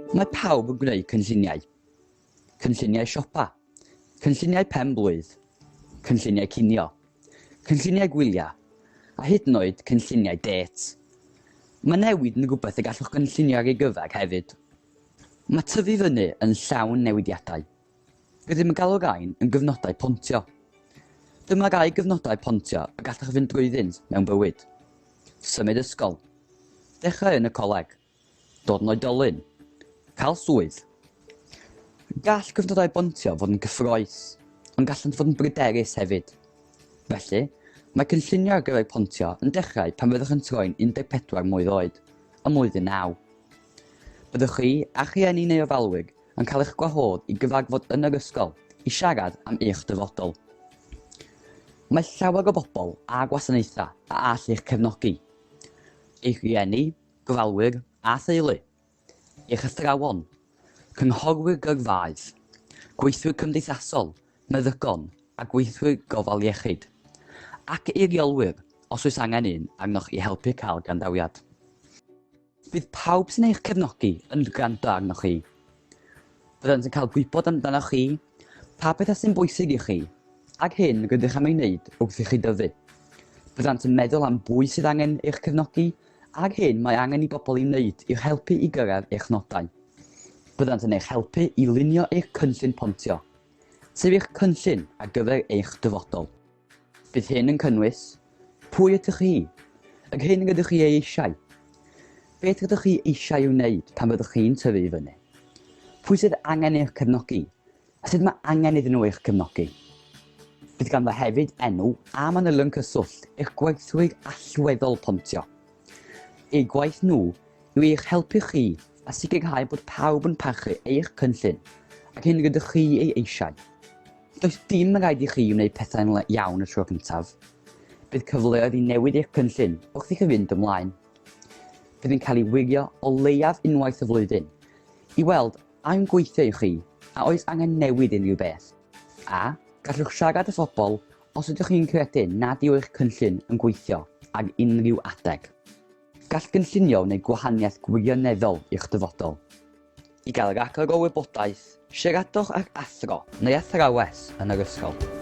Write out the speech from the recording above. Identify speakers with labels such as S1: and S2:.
S1: Mae pawb yn gwneud cynlluniau. Cynlluniau siopa. Cynlluniau pen-blwydd. Cynlluniau cinio. Cynlluniau gwyliau. A hyd yn oed cynlluniau dêt. Mae newid yn rhywbeth y gallwch gynllunio ar ei gyfer hefyd. Mae tyfu fyny yn llawn newidiadau. Rydym yn galw rhain yn gyfnodau pontio. Dyma rai gyfnodau pontio y gallwch fynd drwyddynt mewn bywyd. Symud ysgol. Dechrau yn y coleg. Dod yn oedolyn. Cael swydd. Gall cyfnodau bontio fod yn gyffrous, ond gallant fod yn bryderus hefyd. Felly, mae cynllunio ar gyfer pontio yn dechrau pan fyddwch yn troi'n 14 mlwydd oed, ym mlwyddyn 9. Byddwch chi a'ch rhieni neu ofalwyr yn cael eich gwahodd i gyfarfod yn yr ysgol i siarad am eich dyfodol. Mae llawer o bobl a gwasanaethau a all eich cefnogi. Eich rhieni, gofalwyr a theulu, eich athrawon, cynghorwyr gyrfaoedd, gweithwyr cymdeithasol, meddygon a gweithwyr gofal iechyd, ac eiriolwyr os oes angen un arnoch i helpu cael gwrandawiad. Bydd pawb sy'n eich cefnogi yn gwrando arnoch chi. Byddant yn cael gwybod amdanoch chi, pa bethau sy'n bwysig i chi, a'r hyn rydych am ei wneud wrth i chi dyfu. Byddant yn meddwl am bwy sydd angen eich cefnogi a'r hyn mae angen i bobl ei wneud i'ch helpu i gyrraedd eich nodau. Byddant yn eich helpu i lunio eich cynllun pontio, sef eich cynllun ar gyfer eich dyfodol. Bydd hyn yn cynnwys, pwy ydych chi, yr hyn rydych chi ei eisiau, beth rydych chi eisiau ei wneud pan fyddwch chi'n tyfu i fyny, pwy sydd angen eich cefnogi a sut mae angen iddyn nhw eich cefnogi. Bydd ganddo hefyd enw a manylion cyswllt eich gweithwyr allweddol pontio. Eu gwaith nhw yw eich helpu chi a sicrhau bod pawb yn parchu eich cynllun a'r hyn rydych chi ei eisiau. Does dim rhaid i chi wneud pethau'n iawn y tro cyntaf. Bydd cyfleoedd i newid eich cynllun wrth i chi fynd ymlaen. Bydd yn cael ei wirio o leiaf unwaith y flwyddyn i weld a yw'n gweithio i chi a oes angen newid unrhyw beth. A, gallwch siarad â phobl os ydych chi'n credu nad yw eich cynllun yn gweithio ar unrhyw adeg. Gall gynllunio wneud gwahaniaeth gwirioneddol i'ch dyfodol. I gael rhagor o wybodaeth, siaradwch ag athro neu athrawes yn yr ysgol.